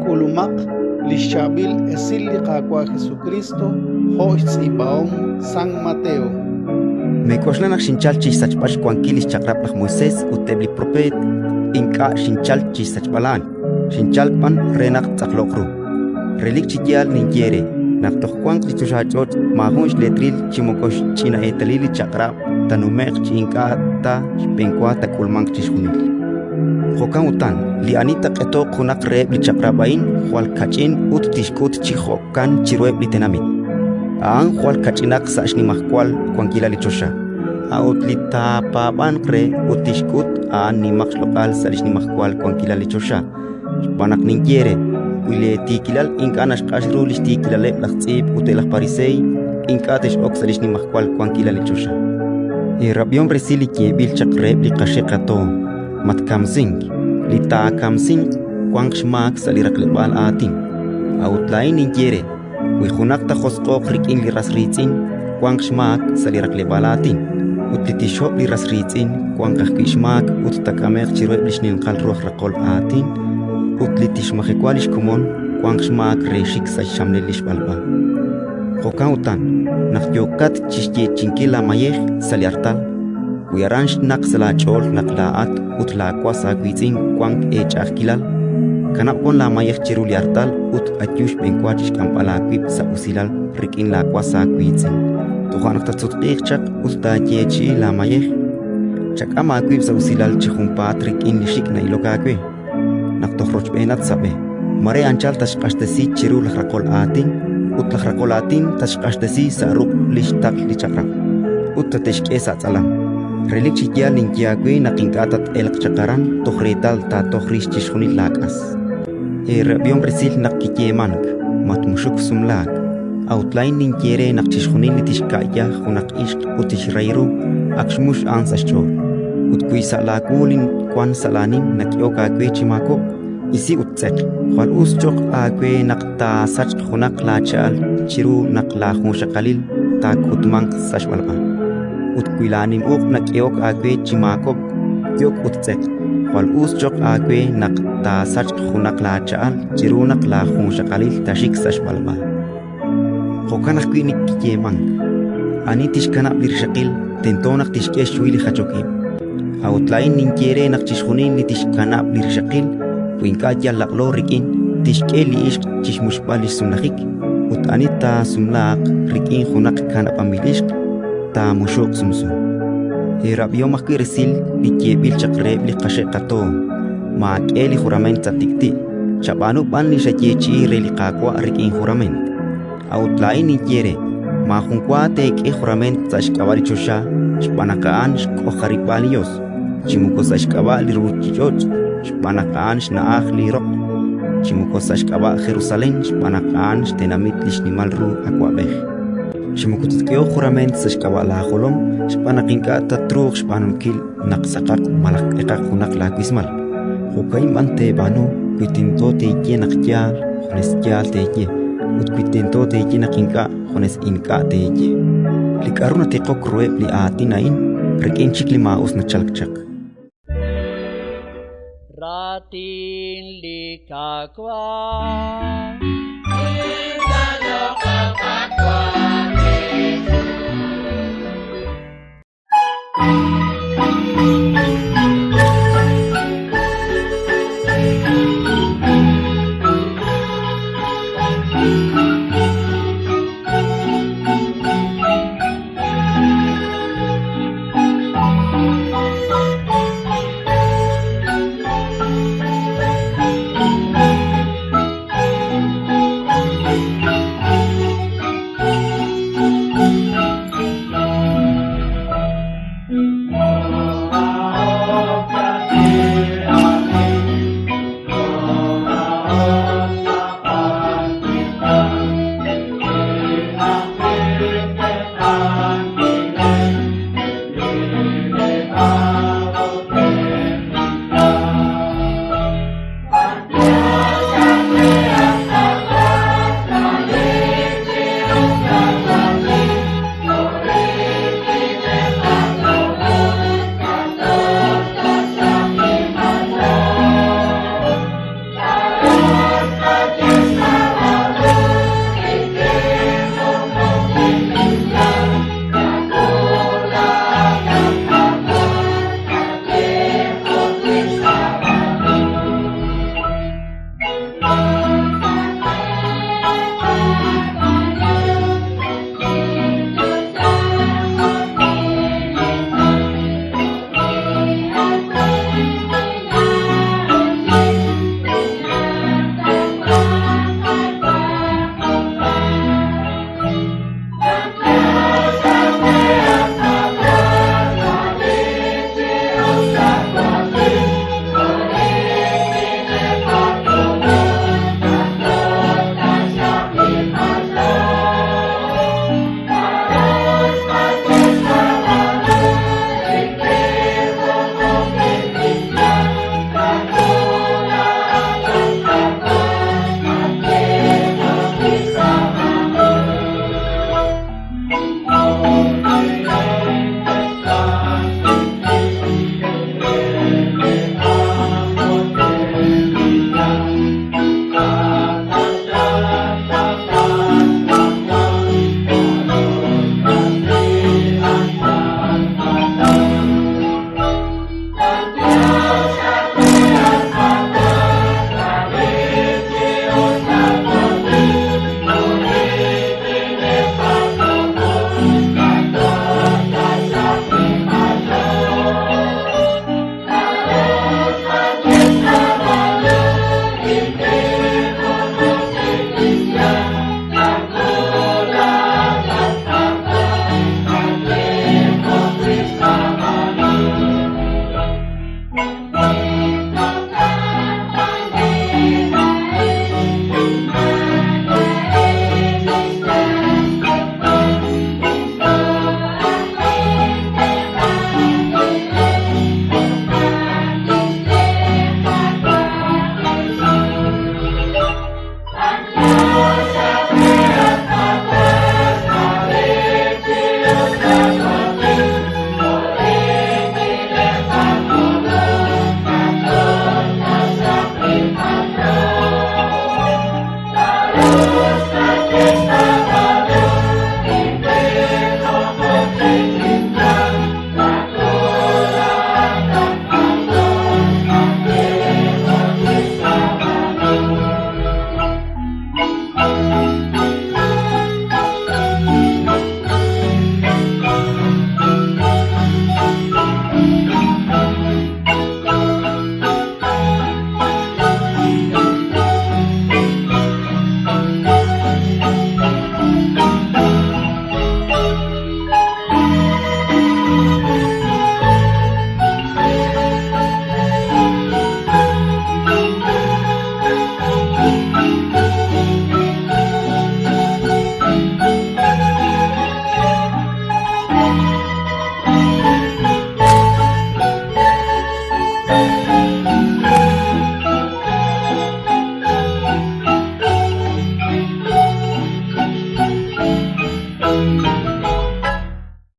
K'ulumaq li xChaab'il Esil li Qaawa' Jesukriist jo' xtz'iib'ahom San Mateo. Meek'oxla naq xinchalk chi xsachb'al xwankil li xChaq'rab' laj Moisés ut eb' li propeet. Ink'a' xinchalk chi xsachb'al a'an, xinchalk b'an re naq ttz'aqloq ru. Relik chi yaal ninye eere naq toj wanq li choxach'och' maajun xleetril chi moko xch'ina eetalil li Chaq'rab' taanume'q chi ink'a' ta xb'enwa taak'ulmanq chixjunil. Jo'kan utan, li ani taaq'etoq junaq reheb' li chaq'rab' a'in jwal kach'in ut tixk'ut chi jo'kan chiruheb' li tenamit, a'an jwal kach'inaq sa' xnimajwal wankilal li choxa. A'ut li taapaab'anq re ut tixk'ut, a'an nimaq xloq'al sa' li xnimajwal wankilal li choxa. Xb'aan naq ninye eere: wi leetiikilal ink'a' naxq'ax ru li xtiikilaleb' laj tz'iib' ut eb' laj Pariseey, ink'a' tex'ok sa' li xnimajwal wankilal li choxa. Eerab'ihom resil li yeeb'il chaq reheb' li qaxe' qatoon: «Matkamsink; li taakamsinq wanq xmaak sa' li raqleb'aal aatin». A'ut laa'in ninye eere: wi junaq taajosq'o'q rik'in li ras riitz'in, wanq xmaak sa' li raqleb'aal aatin; ut li tixhob' li ras riitz'in, wanq ajwi' xmaak ut taak'ame'q chiruheb' li xninqal ru aj raqol aatin; ut li tixmajewa li xkomon, wanq xmaak re xik sa' xxamlel li xb'alb'a. Jo'kan utan, naq yooqat chi xyeechi'inkil laamayej sa' li artal, wi aran xnaqk sa' laach'ool naq laa'at ut laawas aawiitz'in wank eech'a'ajkilal, kanab' wan laamayej chiru li artal ut ayu xb'enwa chi xk'amb'al aawib' sa' usilal rik'in laawas aawiitz'in. Toja' naq tatsutq'iiq chaq ut taayeechi'i laamayej. Chak'am aawib' sa' usilal chi junpaat rik'in li xik' na'ilok aawe, naq toj rochb'eenat sa' b'e. Mare anchal tatxq'axtesi chiru laj raqol aatin, ut laj raqol aatin tatxq'axtesi sa' ruq' li xtaql li chaq'rab', ut tate'xk'e sa' tz'alam. Relik chi yaal ninye aawe naq ink'a' tat-elq chaq aran toj reetal taatoj rix chixjunil laak'as. Eerab'ihom resil naq kiyeemank: «Matmuxuk sumlaak». A'ut laa'in ninye eere naq chixjunil li tixka'ya junaq ixq ut tixrahi ru, ak xmux a'an sa' xch'ool. Ut wi sa' laawu li wank sa' laanim nak'ehok aawe chi maakob'k, isi ut tz'eq. Jwal us cho'q aawe naq taasachq junaq laacha'al chiru naq laajunxaqalil taakutmanq sa' xb'alb'a. Ut wi laanim uq' nak'ehok aawe chi maakob'k, yok' ut tz'eq. Jwal us cho'q aawe naq taasachq junaq laacha'al chiru naq laajunxaqalil taaxik sa' xb'alb'a. Jo'kan ajwi' kiyeemank: «Ani tixkanab' li rixaqil, tento naq tixk'e xhuhil li jachok ib'». A'ut laa'in ninye eere naq chixjunil li tixkanab' li rixaqil, wi ink'a' yal laq'lo rik'in, tixk'e li ixq chi xmuxb'al li xsumlajik; ut ani taasumlaaq rik'in junaq kanab'anb'il ixq, taamuxuq sumsu. Eerab'ihom ajwi' resil li yeeb'il chaq reheb' li qaxe' qatoon: «Maak'e li jurament sa' tik'ti', chab'aanu b'an li xayeechi'i re li Qaawa' rik'in jurament». A'ut laa'in ninye eere: maajun wa teek'e jurament sa' xk'ab'a' li choxa, xb'aan naq a'an xk'ojarib'aal li Yos; chi moko sa' xk'ab'a' li ruuchich'och', xb'aan naq a'an xna'aj li roq; chi moko sa' xk'ab'a' Jerusalén, xb'aan naq a'an xtenamit li xnimal ru Awab'ej. Chi moko tatk'ehoq jurament sa' xk'ab'a' laajolom, xb'aan naq ink'a' tatruuq xb'aanunkil naq saqaq malaj q'eqaq junaq laawismal. Jo'ka'in b'an teeb'aanu wi tento teeye naq yaal, junes yaal teeye; ut wi tento teeye naq ink'a', junes ink'a' teeye. Li k'aru natiqok ruheb' li aatin a'in, rik'in chik li maa'us nachalk chaq. Raatin li Qaawa'. Thank you.